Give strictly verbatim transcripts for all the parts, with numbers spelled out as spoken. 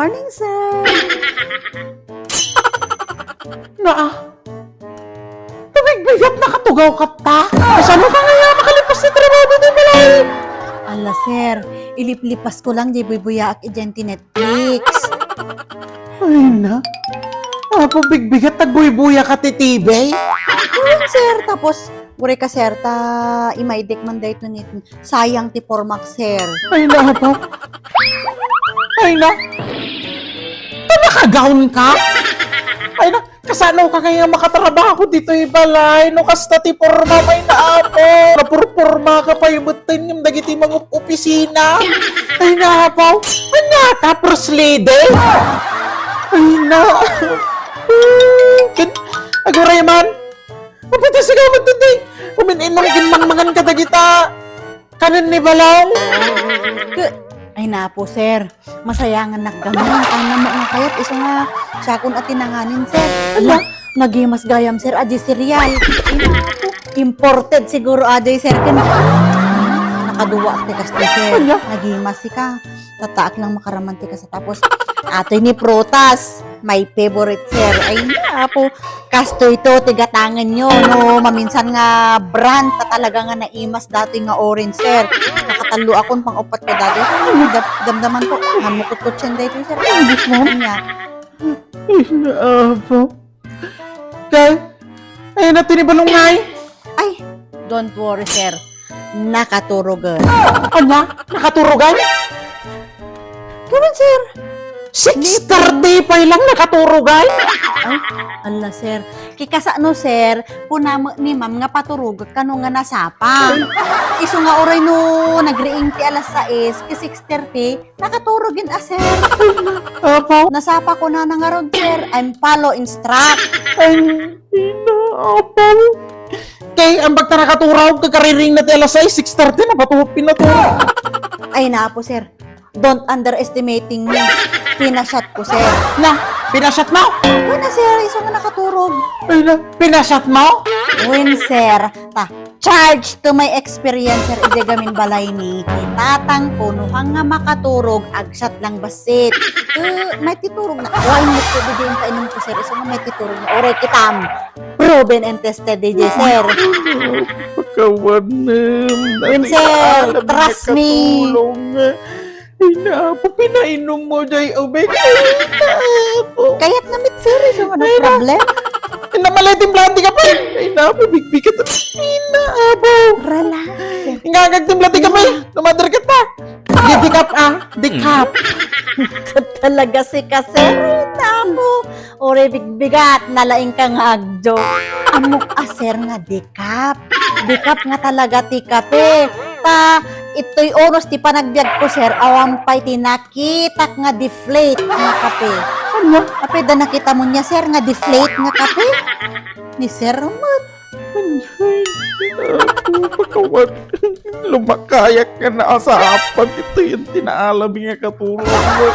Morning, sir. Naa. Tumigbigat, nakatugaw ka ta. Kasano ka nga makalipas ti trabaho ditoy balay? Ala, sir, iliplipas ko lang di buybuyaak idiay ti Netflix. Ay na. Apo, bigbigat, nagbuybuya ka ti T V? Ayun, sir. Tapos, uray ka, sir, ta imaydek man dayto ni Sayang ti pormak, sir. Ay na, apo. Ay na. Ta naka-gown ka? Ay na, kasano ka kaya makatrabaho ditoy balay? No kasta ti porma, ay na, apo. Napurporma ka pay metten ngem dagiti mangup-opisina. Ay na, apo. Ania ta, first lady? Ay na. Ken, aguray man. Apay ta sika met ti umin-inum ken mangmangan kadagita kanen ni Balong? Ke-, ay, napo, sir. Masayangannak gamin. Tama nga kayat, isu nga siakon a tinanganen, sir. Ala? Nagimas gayam, sir, a di cereal. Imported siguro, aday, sir. Ken, nakaduaak ti kastoy, sir. Ala? Nagimas sika. Tataak lang makaraman ti kasa. Tapos, atoy ni prutas. My favorite, sir. Ay, apo. Kastoy to, ti gatangenyo, no maminsan nga brand, ta talaga nga naimas datoy nga orange, sir. Nakatalloakon, pang-upat ko datoy. Ay, dam-, damdaman ko, nga mukutkutsyan daytoy, sir. Ay, Diyos mo. Ania? Ay, apo. Kay, ay, na tinibalong ngay. Ay, don't worry, sir. Nakaturogen. Ania? Nakaturogen? Gawin, sir. Six thirty pay lang nakaturogen? Ay, ala, sir. Kikasano, sir, kuna met ni ma'am nga paturogek kano nga nasapa. Isu nga uray no nagriing ti alas sais, ket six thirty, nakaturogen a, sir. Apo? Nasapa ko na ngarud, sir. I'm follow instruct. Ay, ina, apo. Kay, ambag ta nakaturog, kagkariring na ti alas sais, six thirty na, patu-, pinaturog. Ay, na, apo, sir. Don't underestimating me. Pinashot ko, sir. Na, pinashot mo? Wala, sir. Isu nga nakaturog. Ay na, pinashot mo? Win, sir. Ta, charge to my experience, sir. Idiay gamin balay ni tatang ko, no hang nga makaturog, agshot lang bassit. Eh, may titurog na. Why not ko, di din painom ko, sir. Isu nga may titurog na. Oray kitam. Proven and tested, D J, sir. Pakawanem. Win, sir. Trust me. Ay, napo, pinainom mo, Jay Obek. Ay, napo. Kayat na mit, sir, isu nga no problem. Ay, na, malay timplaan ti kape. Ay, napo, bigbigat. Ay, napo. Relax. Ingagag timpla ti kape. Lumadar ka ta. Di, decaf, ah. Decaf. Talaga sika, sir. Ay, napo. Uray bigbigat, nalaing ka nga agjo. Ammok a, sir, nga decaf. Decaf nga talaga ti kape. Ta, itoy oras ti panagbiag ko, sir, awan pay ti nakitak nga deflate nga kape. Ania? Apay da nakita mo niya, sir, nga deflate nga kape? Ni sir met. Ay, naku, pakawan. Lumakayak nga naasapan ito yung tinaalami nga katulong mo.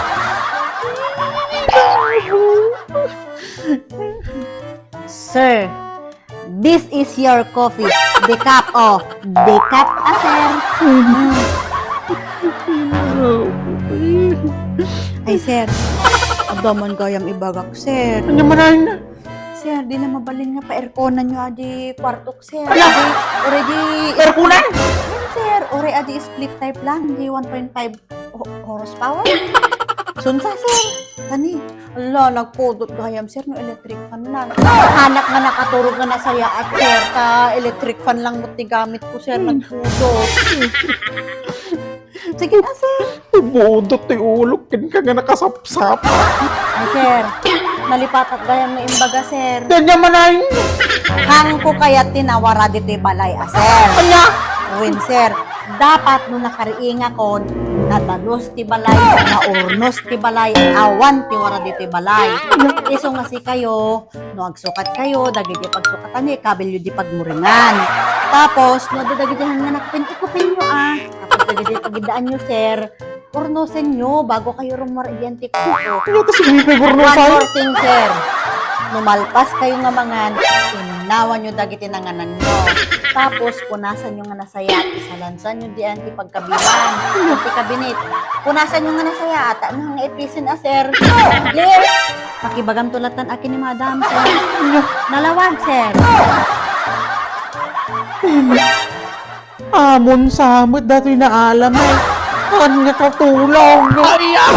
Sir, this is your coffee. Decaf, oh. Decaf, ah, sir. Mm. Ay, sir. Adda man gayam ibagak, sir. Ania man? Sir, di na mabalin nga pa-airconan nyo adi kwartok, sir. Ala! Adi, already. Airconan? Sir, already split type lang. Di one point five ho-, horsepower. Sunsa, sir. Tani. Ala, nagpudot gayam, sir, no electric fan lang. Anak nga nakaturog nga nasayaat, sir. Ta electric fan lang mo ti gamit ko, sir. Nagpudot. Sige na, sir. Budot ti ulok, ken ka nga nakasapsap. Ay, sir. Nalipatak gayam nga imbaga, sir. Ania man? Hangko kayat ti nawara ditoy balay, a, sir. Ania? Wen, sir. Dapat no nakariingakon, nadalus ti balay, naurnos ti balay, awan ti wara ditoy balay. Isu nga sikayo, no agsukat kayo, dagiti pagsukatan, ikabilyo di pagmuringan. Tapos, no adda dagiti hanganak, ikupinyo, a. Tapos, dagiti pagiddaanyo, sir, urnosenyo bago kayo rummuar idiay antik kuko. Ano to, si Wipe Gurnosay? One more thing, sir. No malpas kayo nga mangan, innawanyo dagiti nangananyo. Tapos, punasanyo nga nasayaat, isalansanyo diay ti pagkabilan. Ti kabinet. Punasanyo nga nasayaat, no nga ipisin a, sir. Please. Pakibagamto latta ken ni madam, sir. Nalawag, sir. Amon sa met datoy naalam, eh. Ania katulong? Ay, ah!